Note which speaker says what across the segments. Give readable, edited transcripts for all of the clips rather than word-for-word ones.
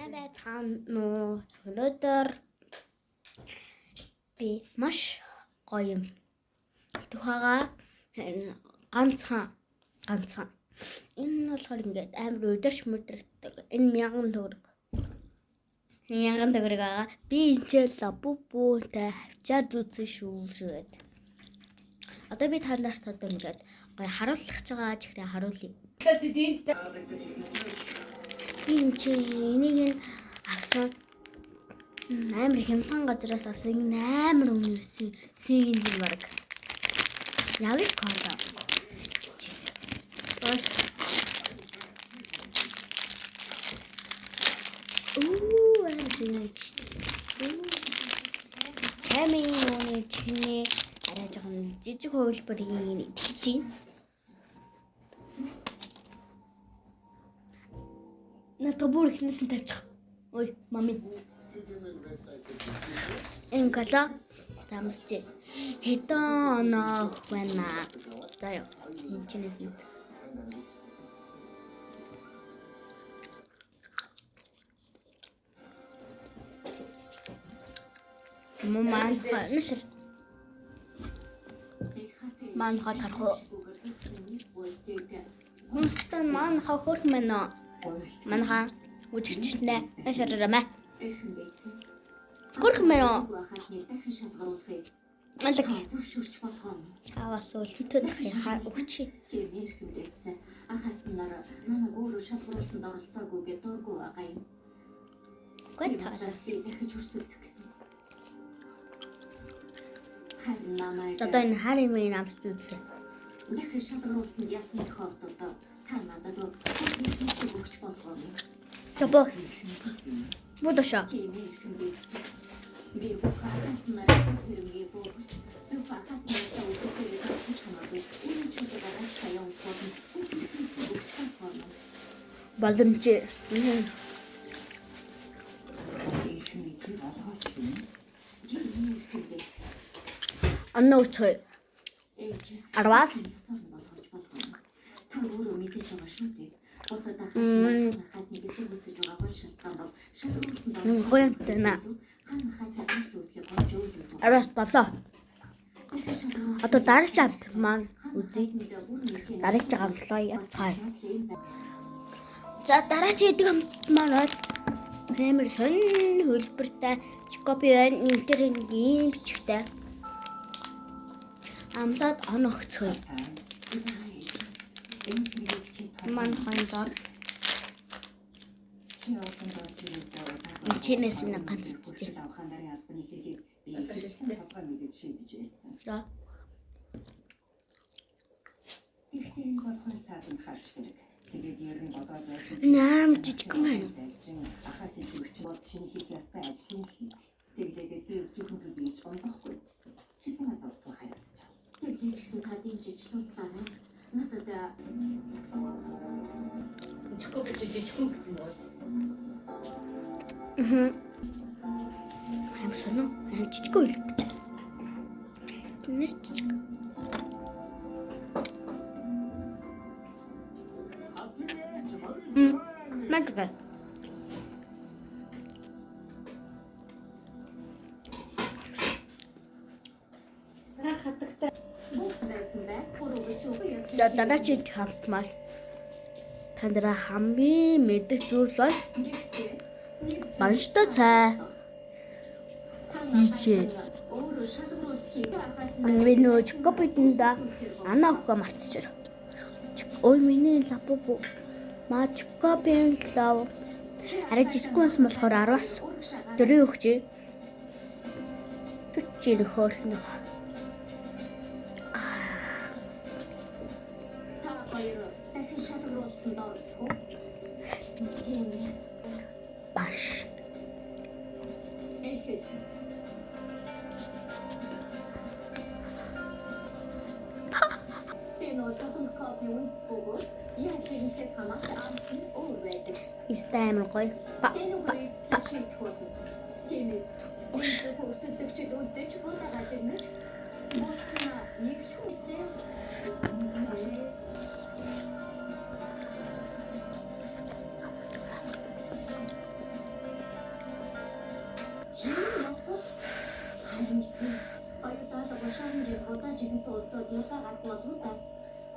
Speaker 1: Сайн байцгаана уу? Өнөөдөр би маш гоё юм идэх байгаа. Ганцхан ганцхан. Энэ нь болохоор ингээд амар өдөрч мөдөртөг. Энэ 1000 төгрөг. 1000 төгрөг байгаа. Би энэ ч лабубутай хавчаад үзсэн шүү шгээд. Одоо би та нарт одоо ингээд гоё харуулах гэж байгаа чихрээ харуулъя. Би энэ чи энийг нь авсан амар хямдхан газараас авсан. Энэ амар өмнө сигийн юм баг. Яг л кола. Ош. Үу амар зинэ шүү дээ. Чамын юуны чихний арай жоохон жижиг хувилбарыг итгэж байна. Надад бүр ихнээс нь тавьчих. Ой, мами. Энэ кола замсч. Хэдэн оноо байна. За ёо. Энэ чинь нэг. Муу маань нэшэр. Маань хаа тарах уу? Хүнтэй маань хаа хөрх мэн үү? Маань хаа үжигчнэ. Нэшэрэмэ. Хөрх мэн үү? Малаг. Чаваас үлэнтэй хаа өгч.
Speaker 2: Ахат нар намайг өөрөө шалгаруултанд оролцоогүй гэж дургүй байгаа юм.
Speaker 1: Үгүй та.
Speaker 2: Учраас би дахиж өрсөлдөх гэсэн. Харин намайг
Speaker 1: Одоо энэ хар юм амсч үзье.
Speaker 2: дахиж шалгаруултанд ялсан тохиолдолд та надад бүх өгч болгоно.
Speaker 1: Чобо. Будашаа.
Speaker 2: Тийм эрхэм дээдсэн. Би бүх ахат нарыг хэрэмгээ бөөрч зөв ахат нартай үгүйтэй гэсэн ч хамаагүй. Үнэн ч байгаа чаяа болно. Бүх өгч болгоно.
Speaker 1: Боломж.
Speaker 2: Тийм эрхэм дээдсэн.
Speaker 1: Оноо өцгөө.
Speaker 2: Ээж.
Speaker 1: 10-аас
Speaker 2: ёсоор нь болгож болгоно. Та өөрөө мэдэж байгаа шүү дээ. Бусад ахатныг эсэргүүцэж байгаа гол шалтгаан бол шалгаруултанд
Speaker 1: Гоёнтой наа.
Speaker 2: Хан хатаа ард үүслийг гомж өөлөд.
Speaker 1: 10-аас 7. Одоо дараагийн амт маань үзье. Дараагийн амтлаа явцгаая. За дараагийн идэх амт маань бол амар сонин хөлбөртэй чикопи байна. Энэ дээр нэг ийм бичгтэй. Амлаад он өгцгөө. Маань хон дор. Чинээс нэг ганц цэцээ. За.
Speaker 3: Гэхдээ энэ болохоор цаазанд халж хэрэг. Тэгээд ер нь бодоод байсан
Speaker 1: Нам жижиг маань.
Speaker 3: Ахатын шивч бол шинэ хийх ёстой ажлын хийх. Тэглээгээд би өчигхэн төдийч ондохгүй. Чи санаа зовлон харилцаж.
Speaker 2: Тэглээ ч гэсэн та дэмжиж туслаарай. Надад
Speaker 4: Чикопи жижигхэн гэсэн үү?
Speaker 1: Мм. Аим соно. Аим жижиг хөлбөртэй. Тэрнээс жижиг. Мм. Мага.
Speaker 4: Сар хатагтай.
Speaker 2: бүх байсан бай. Гурван үгүй яасан.
Speaker 1: За дараагийн хамтмал. Та нараа хамгийн мэдэх зүйл бол
Speaker 2: Гэхдээ нэг зүйл
Speaker 1: банштай цай. Ийчээ.
Speaker 2: Өөрөө шалгаруулт хийх ахат
Speaker 1: Би нөө чикопидэндэ анаа өгөө мартчихэр. Ой миний лабубу. Ма чикопин лав. Арай жижигхэн байсан болохоор 10-аас 4 өгч. Түчээр хөөрхнөх.
Speaker 2: Та хоёр дахин шалгаруултанд оролцох уу? Тийм.
Speaker 1: Баш.
Speaker 2: Эхэс. Би нөгөө солонгос хоолны үндэс бөгөөд яаж ирнэхээс хамаарч амт нь өөр байдаг.
Speaker 1: Истэ амар гоё. Па.
Speaker 2: Энэ үгээр эцэстээ шийдэх болно. Тиймээс энэ зөвхөн өрсөлдөгчд үлдэж будаага жигнэж бус нь нэг ч хүнтэй. Будаа жигэнсэн улсууд ялгаа гарах болов уу да?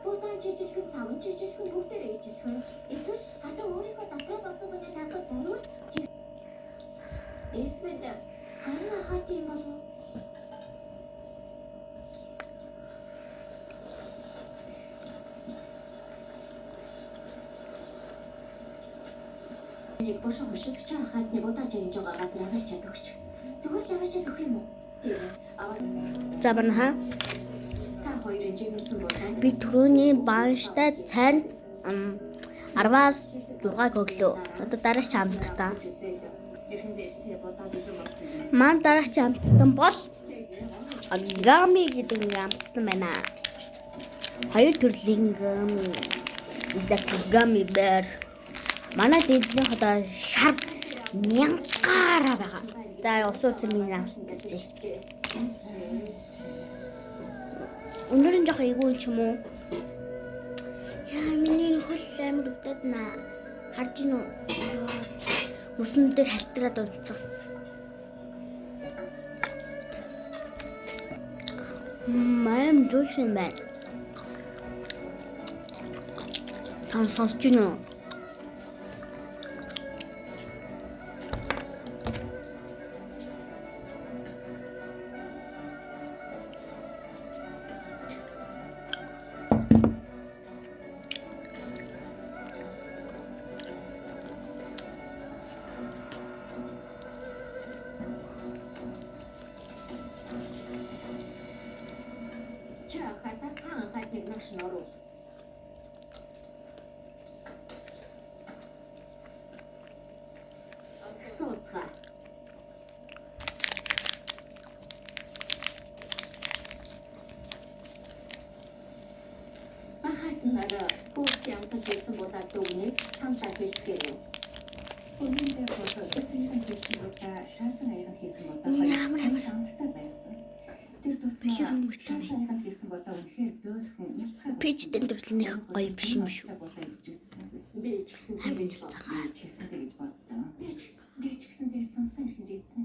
Speaker 2: Будаа жижиглэн, савн жижиглэн, бүгдээрээ ижилхэн. Эсвэл хатан өөрийнхөө дотроо бодсон хүнээ таахгүй зориулж Эсвэл харин ахаат юм болов уу? Нэг бошоо шиг чи ахаатны будаа жигэнж байгаа газар аваачаад өгч. Зүгээр л аваачаад өгөх юм уу? Тийм ээ. Аваа
Speaker 1: За банаха.
Speaker 2: та хоёрын жигэнсэн будаа.
Speaker 1: Би түрүүний банштай цайнд 10-аас 6-г өглөө. Одоо дараач амттаа. Маань дараач амттан бол гами гэдэг нэг амттан байна. Хоёр төрлийн гами. That's gummy bear. Манай дэдний одоо шар мянгаараа байгаа. За ус ууц минь амттан. Өндөр нь жоох эйгүй ч юм уу? Яа миний хөл амар өвдөд наа. Харж гин үү? Мөсөн дээр халтраад унтсан. Мам жуулсан байна. Тань сонсож гин үү?
Speaker 2: Чи ахаатаа хаан ахаатныг нагш нь оруул. Сууцгаа. Ахаат нараа бүгд ямтал хийсэн будаа дүгнээ саналаа хэлцгээе.
Speaker 3: Үнэн дээр бол ус аяганд хийсэн будаа, шаазан аяганд хийсэн будаа
Speaker 1: Ямар
Speaker 3: хоёр амттай байсан. Тэр тусмаа
Speaker 1: Бэлэр үнэртэй
Speaker 3: шаазан аяганд хийсэн будаа үнэхээр зөөлхөн нялцгай байсан.
Speaker 1: Пэждэн төрөлнийх гоё биш юм шүү.
Speaker 3: Будаа идэж үзсэнгүй.
Speaker 2: Би ч гэсэн тэгэж
Speaker 1: Цагаан.
Speaker 3: Би ч гэсэн тэгэж бодсон.
Speaker 2: Би ч гэсэн.
Speaker 3: Би ч гэсэн тэр сонсон эрхэнд идсэн.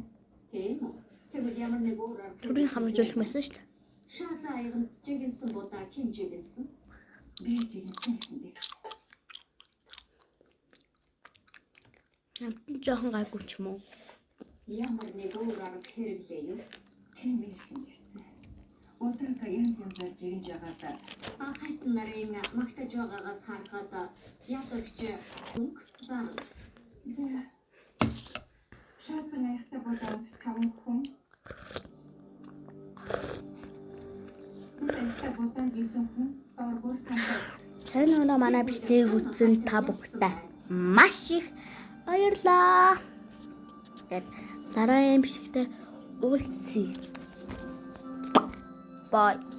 Speaker 2: Тийм үү? Тэгвэл ямар нэг өөр арга
Speaker 1: Түрүүний хамжуулах байсан шүү дээ.
Speaker 2: Шаазан аяганд жигэнсэн будаа хэн жигэнсэн?
Speaker 3: Би жигэнсэн эрхэнд идсэн.
Speaker 1: Амт нь жоохон гайгүй ч юм уу?
Speaker 2: Ямар нэг өөр арга хэрэглээ юу?
Speaker 3: Тийм эрхэнд идсэн. Удаага янз янзаар жигэнж ягаад
Speaker 2: Ахайт нарын магтаж байгаагаас харахад ялагч хөнгө зарал.
Speaker 3: За. Шаазан аягтай будаанд 5 хүн. Зүс аягтай будаанд 9 хүн доор бүр сандаа.
Speaker 1: Сайн өнөө манай бичлэгийг үзсэн та бүхтэй маш их баярлалаа. Тэгээд дараагийн бичлэгтээ уулзъя. Bye.